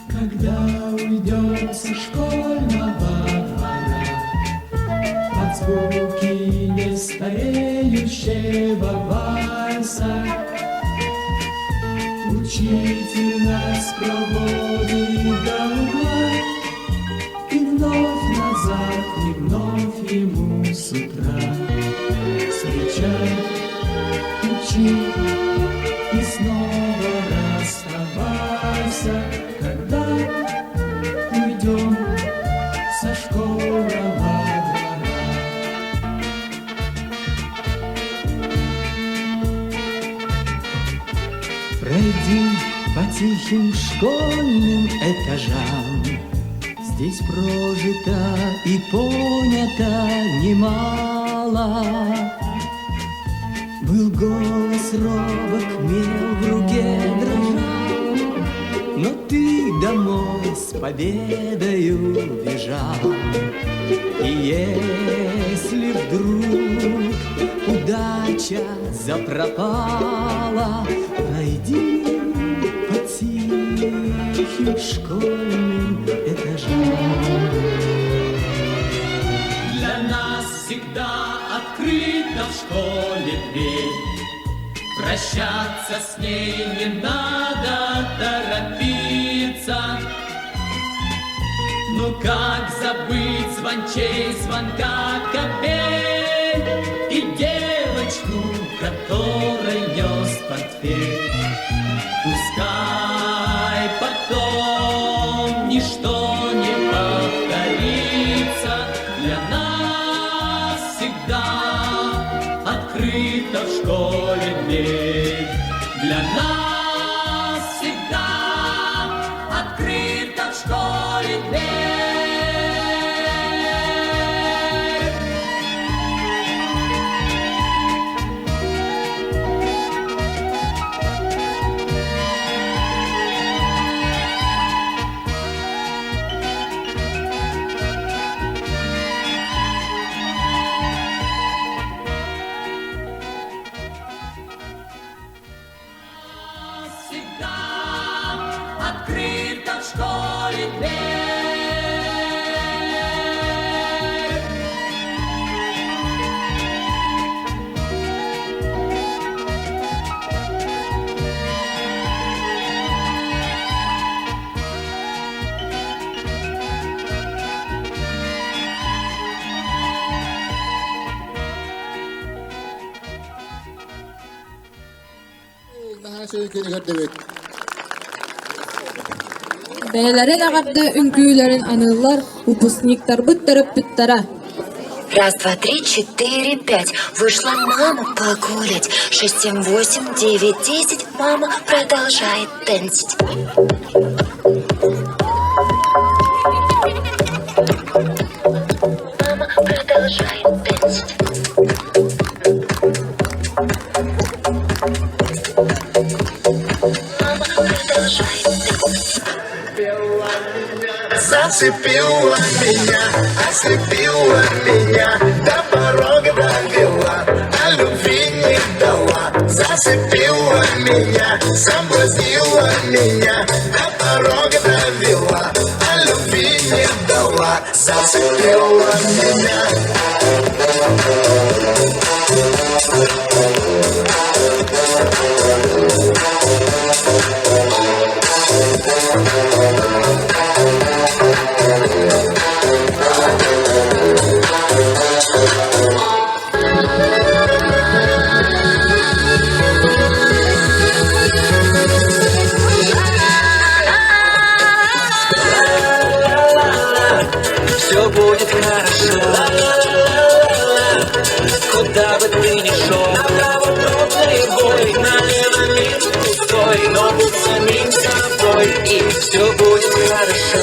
Когда уйдем со школьного двора Под звуки нестареющего вальса Учитель нас проводит до угла И вновь назад, и вновь ему с утра Встречай, учи и снова расставайся, Когда уйдем со школьного двора. Пройди по тихим школьным этажам, Здесь прожито и понято немало. Был голос робок, мел в руке дрожал, Но ты домой с победою бежал. И если вдруг удача запропала, Пройди по тихим школьным этажам. Для нас всегда открыта в школе дверь. Прощаться с ней не надо торопиться. Ну как забыть звончей звонка капель И девочку, которой нес портфель? Пускай потом ничто не повторится. дверь. Всегда открыта в школе дверь. Бэйэлэрин эҕэрдэ үҥкүүлэрин аныыллар выпускниктарбыт төрөппүттэрэ. Раз, два, три, четыре, пять. Вышла мама погулять. Шесть, семь, восемь, девять, десять. Мама продолжает танцить. Мама продолжает танцить. Мама продолжает танцить. Зацепила меня, ослепила меня, до порога довела, а любви не дала. Зацепила меня, соблазнила меня, до порога довела, а любви не дала. Зацепила меня. Все будет хорошо. Куда бы ты ни шел, направо трудный бой, налево мир пустой, но будь самим собой, и все будет хорошо.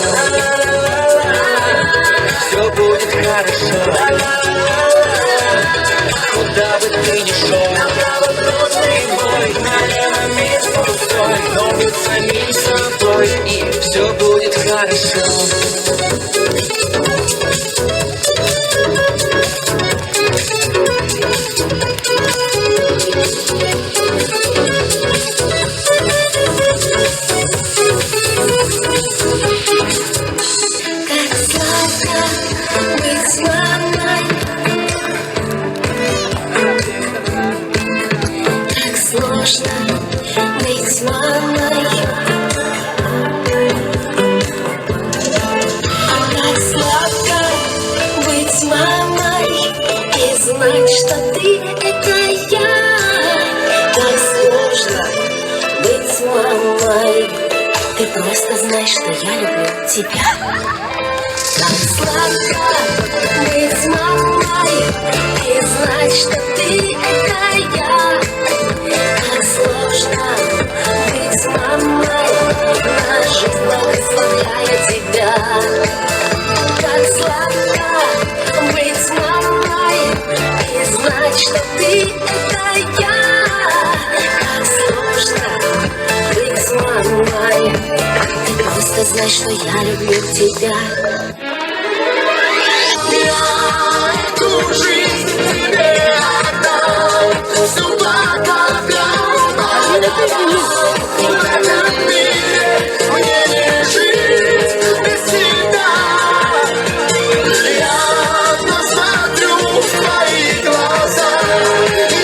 Все будет хорошо. Куда бы ты ни шел, направо трудный бой, налево мир пустой, но будь самим собой, и все будет хорошо. Как сладко быть мамой, как сложно быть мамой, как сладко быть мамой и знать, что ты это я. Так сложно быть мамой. Ты просто знай, что я люблю тебя. Как сладко быть мамой и знать, что ты это я. Как сложно быть мамой, на жизнь благословляя тебя. Как сладко быть мамой и знать, что ты это я. Как сложно быть мамой, ты просто знай, что я люблю тебя. Я эту жизнь тебе отдам, всю по каплям, В этом мире мне не жить без тебя. Я посмотрю в твои глаза,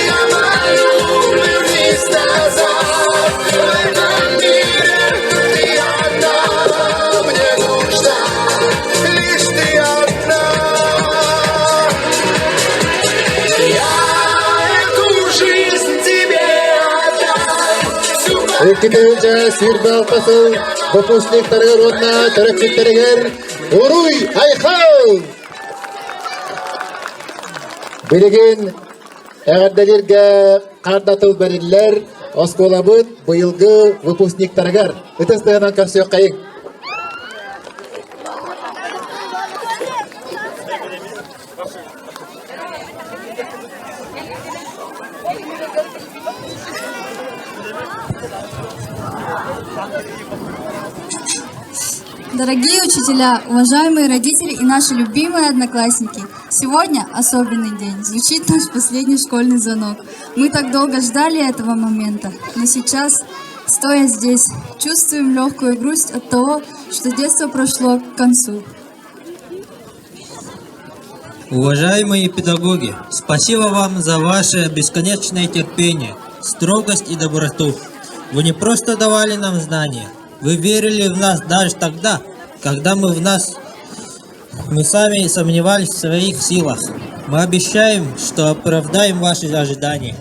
я молю, вернись назад. В этом мире ты одна мне нужна, лишь ты одна. Я эту жизнь тебе отдам, всю 2 сүүрбэ сыл выпускниктарыгар уонна төрөппүттэригэр Уруй Айхал! Билигин эҕэрдэлииргэ харда тыл бэриллэр оскуолабыт быйылгы выпускниктарыгар. Ытыс тыаһынан көрсүөххэйиҥ. Дорогие учителя, уважаемые родители и наши любимые одноклассники, сегодня особенный день. Звучит наш последний школьный звонок. Мы так долго ждали этого момента, но сейчас, стоя здесь, чувствуем легкую грусть от того, что детство прошло к концу. Уважаемые педагоги, спасибо вам за ваше бесконечное терпение, строгость и доброту. Вы не просто давали нам знания, вы верили в нас даже тогда, когда мы в нас мы сами сомневались в своих силах. Мы обещаем, что оправдаем ваши ожидания.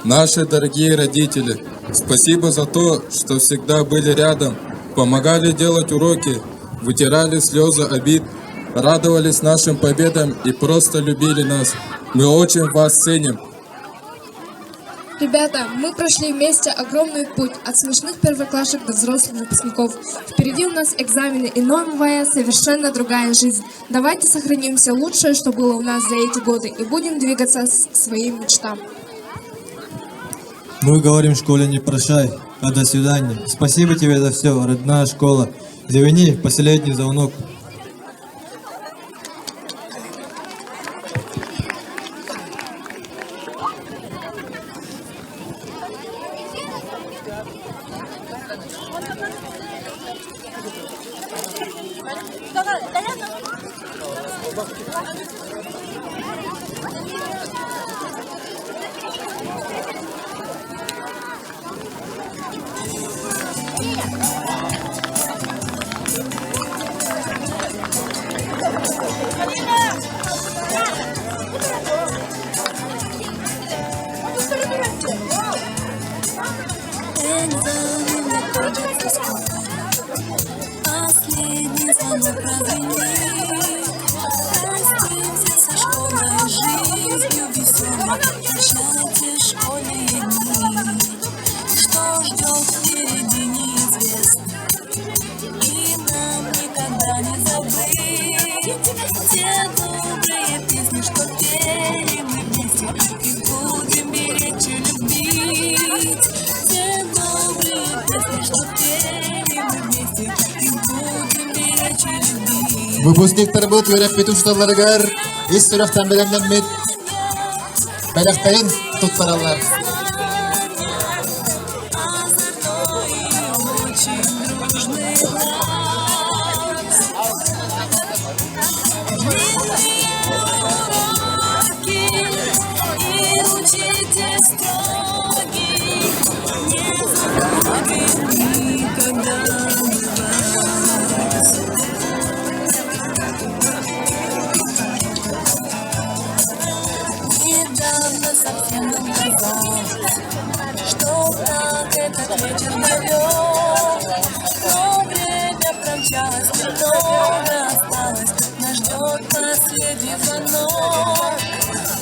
Наши дорогие родители, спасибо за то, что всегда были рядом, помогали делать уроки, вытирали слезы обид, радовались нашим победам и просто любили нас. Мы очень вас ценим. Ребята, мы прошли вместе огромный путь от смешных первоклашек до взрослых выпускников. Впереди у нас экзамены и новая, совершенно другая жизнь. Давайте сохраним все лучшее, что было у нас за эти годы, и будем двигаться к своим мечтам. Мы говорим школе не прощай, а до свидания. Спасибо тебе за все, родная школа. Звени последний звонок. Последний звонок прозвенит, Простимся со школой жизнью веселой, Прощайте школьные дни. Что ждет впереди, неизвестно, И нам никогда не забыть Те добрые песни, что пели мы вместе, Их будем беречь и любить. Те добрые песни, что пели мы вместе, Их будем беречь и любить. Выпускниктарбыт үөрэппит учууталларыгар ис сүрэхтэн бэлэмнэммит бэлэхтэрин туттараллар. Озорной и очень дружный класс. Длинные уроки и учитель строгий. Не забудем никогда мы вас. Недавно совсем нам казалось, что так этот вечер далек. Но время промчалось, немного осталось, нас ждет последний звонок.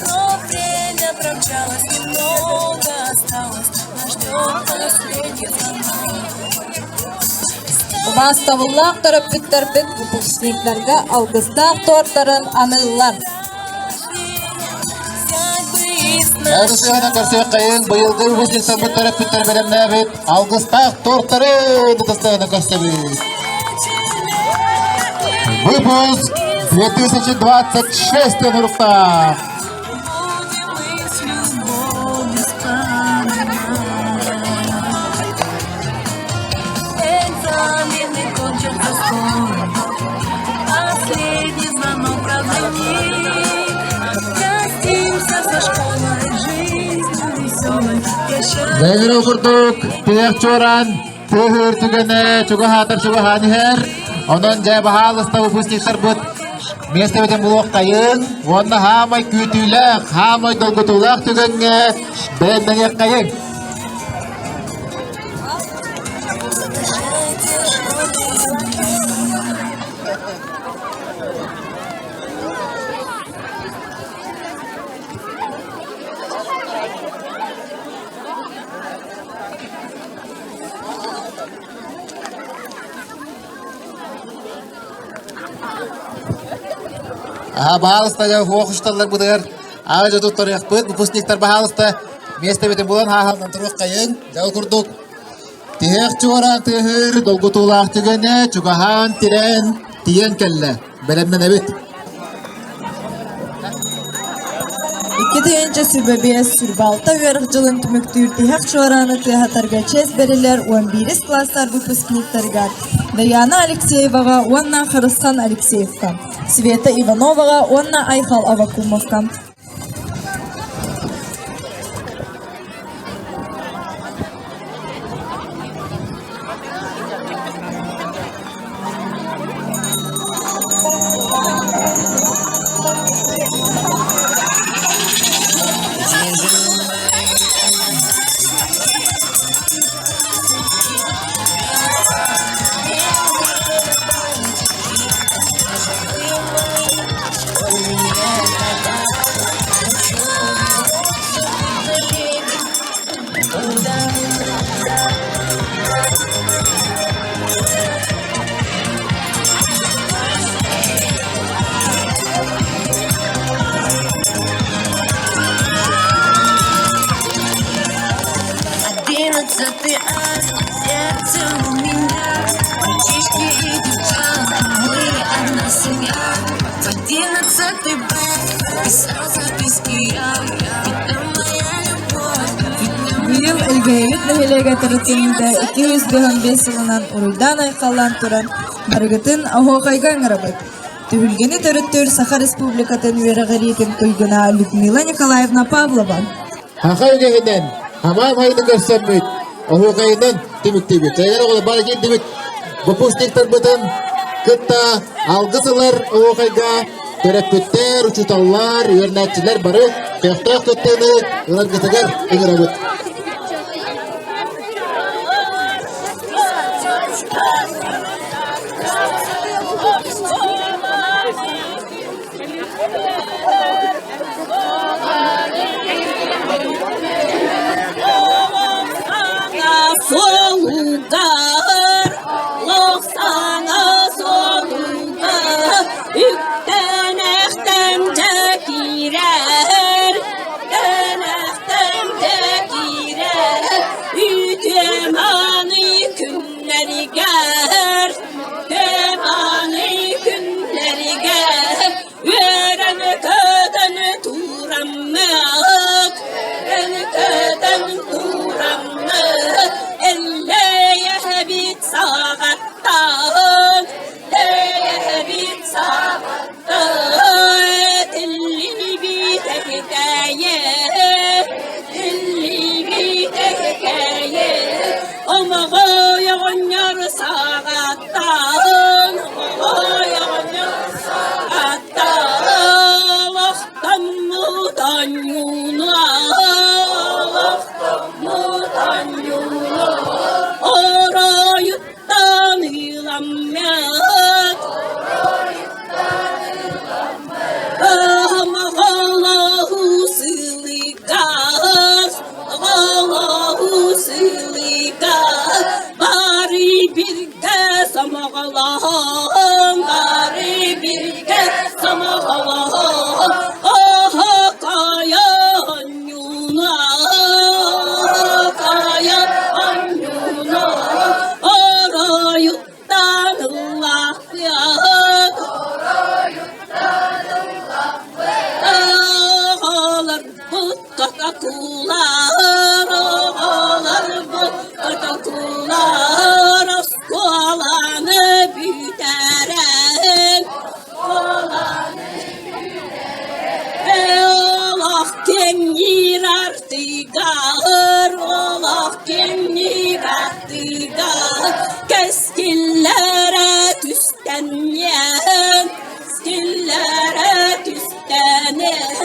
Но время промчалось, немного осталось, нас ждет последний звонок. Убаастабыллаах төрөппүттэрбит выпускниктарга алгыстаах туортарын аныыллар. Ытыс тыаһынан көрсүөххэйиҥ быйылгы выпускниктарбыт төрөппүттэрэ бэлэмнээбит алгыстаах туортарын ытыс тыаһынан көрсөбүт. Выпуск 2026 суруктаах. Будем мы с любовью вспоминать. Экзамены кончатся скоро, Последний звонок прозвенит. Простимся со школой, жизнью веселой. Прощай. Дәйнер курдук, тиһэх чуораан, тыаһыыр түгэнэ, чугаһаатар чугаһаан иһэр. Онон дьэ баһаалыста выпускниктарбыт миэстэбитин булуоххайыҥ, уонна саамай күүтүүлээх, саамай долгутуулаах түгэҥҥэ бэлэмнэниэххэйиҥ. Прощайте, школьные дни. Аха, баһаалыста дьэ уохушталларбытыгар аҕа дьэ туттарыахпыт. Выпускниктар баһаалыста миэстэбитин булан хааһалдан туруоххайыҥ. Дьэ ол курдук тиһэх чуораан тыаһыыр долгутуулаах түгэнэ чугаһаан тирээн тиийэн кэллэ. Бэлэмнэнэбит. 2025 сүрбалта үөрэх дьылын түмүктүүр тиһэх чуорааны тыаһатарга чиэс бэриллэр 11 класстар выпускниктарыгар Даяна Алексееваҕа уонна Харысхан Алексеевка, Света Ивановаҕа уонна Айхал Авакумовка. Одиннадцатый А, сердце у меня, мальчишки и девчонки, мы одна семья. В одиннадцатый Б писал записки я, ведь там моя любовь, ведь там Быйыл Элгээйбит нэһилиэгэ төрүттэммитэ 255 сылынан уруйдаан-айхаллаан туран, барыгытын оһуохайга ыҥырабыт. Түһүлгэни төрүттүүр Саха Республикатын үөрэҕириитин туйгуна Людмила Николаевна Павлова. Хаха үгэһинэн, хамаан хайыны көрсөммүт, оһуохайынан түмүктүүбүт. Эйэр оҕолор бары киирдибит. Выпускниктарбытын кытта алгыс ылар оһуохайга төрөппүттэр, учууталлар, үөрэнээччилэр бары көхтөөх кыттыыны ыларгытыгар ыҥырабыт. Суолугар, лохсана суолугар, үктэнэхтэн дьэ киирэр, үктэнэхтэн дьэ киирэр, үтүө-мааны күннэригэр, үтүө-мааны күннэригэр, үөрэн-көтөн тураммыт, үөрэн-көтөн тураммыт, эллэйэбит саҕаттан, эллэйэбит саҕаттан, тиллибит этикэйэ, тиллибит этикэйэ, омоҕой оҕонньор саҕаттан, омоҕой оҕонньор саҕаттан, олохтоммут онньууну, олохтоммут онньууну, оройуттан ыламмыт, Оҕолоһу сылыгас, оҕолоһу сылыгас, бары биргэ сомоҕолоһон, бары биргэ сомоҕолоһон, оһо-хойо онньууна, оһо-хойо онньууна, оройуттан ыллахпыат, Оҕолорбут котокуулар, оҕолорбут котокуулар, оскуоланы бүтэрэн, олох кэҥиир артыгар, олох кэҥиир артыгар, кэскиллэрэ түстэниэн, кэскиллэрэ түстэниэн,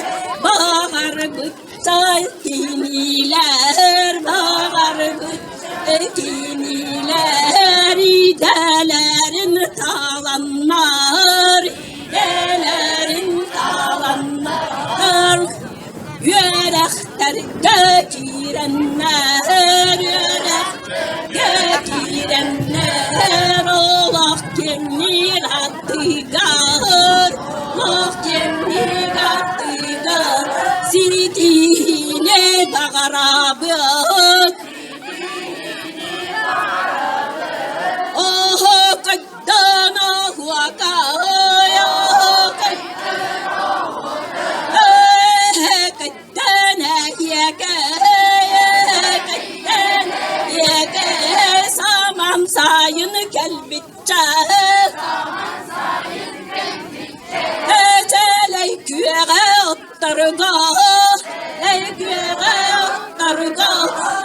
баҕарбытта кинилэр, баҕарбытта кинилэр, идэлэрин таланнар, идэлэрин таланнар, үөрэхтэргэ киирэннэр, үөрэхтэргэ киирэннэр, олох кэҥиир аттыгар. кэлбитчэ Чээлэй күөҕэ оттарга Эй күөҕэ оттарга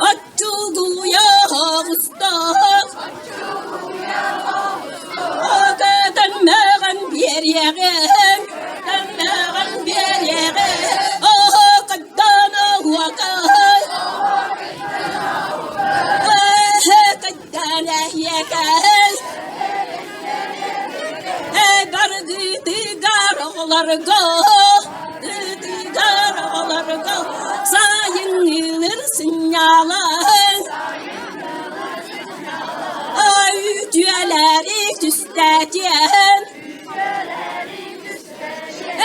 Оччугуйа оҕустаах Көтөнмөҕөн биэриэҕим Көтөнмөҕөн биэриэҕим Оһо кыттан оһуокай Кыттан эһиэкэй Баргытыгар оҕолорго Ытыгар оҕолорго Сайыннылыр сынньалаҥ Үтүөлэри түстээтиэн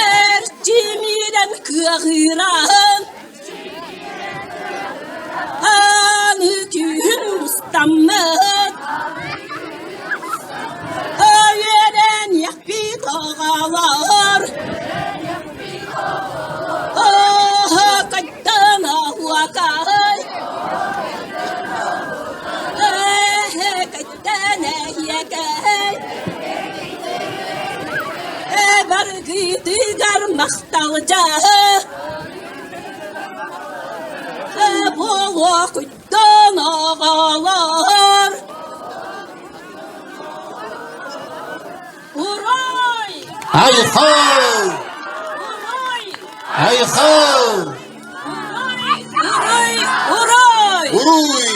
Эрчимирэн кыаҕыран Аны күһүн мустаммыт Үөрэниэхпит оҕолор Кыттан оһуокай Кыттан эһиэкэй Баргытыгар махталдьа Буолуохуттан оҕолор Уруй! Айхал! Айхал! Уруй! Уруй! Уруй!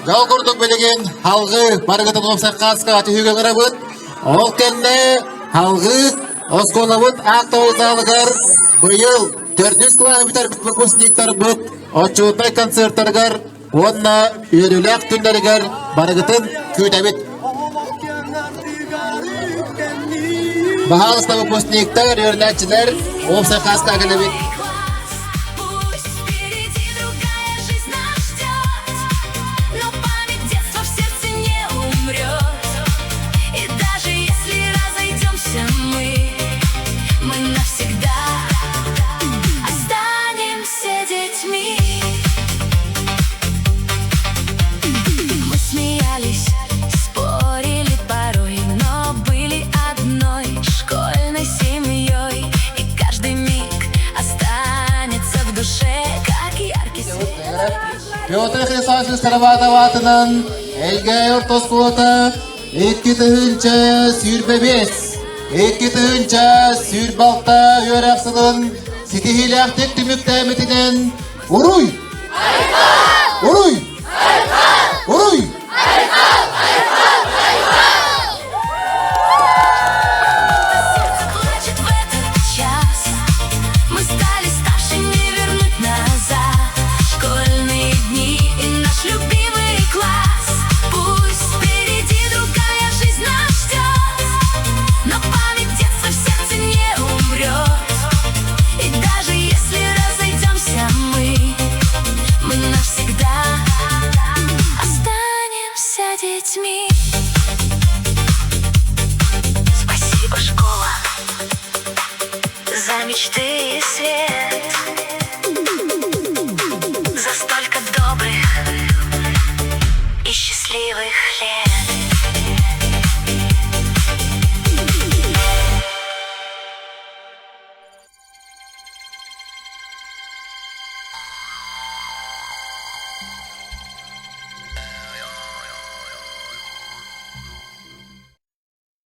Дьол курдук билигин халгы барыгытын уопсай хааска түһүүгэ ыҥырабыт. Ол кэннэ халгы оскуолабыт актовый залыгар быйыл төрдүс кылааһы бүтэрбит выпускниктарбыт отчуотунай концертарыгар уонна үөрүүлээх күннэригэр барыгытын күүтэбит. Баһаалыста выпускниктар, үөрэнээччилэр уопсай хааска кэлэбит. Впереди другая жизнь нас ждет, но память детства в сердце не умрет. И даже если разойдемся мы, мы навсегда останемся детьми. Мы смеялись, спорили порой, но были одной школьной семьей. И каждый миг останется в душе, как яркий свет. Петр Хрисанович Староватов аатынан Элгээйи орто оскуолата 2025, 2026 үөрэх сылын ситиһиилээхтик түмүктээбитинэн Уруй! Уруй! Уруй! Сердце плачет в этот час. Мы стали старше, не вернуть назад. Школьные дни и наш любимый класс. Пусть впереди другая жизнь нас ждет, но память детства в сердце не умрет. И даже если разойдемся мы, мы навсегда останемся детьми. Спасибо, школа, за мечты и свет.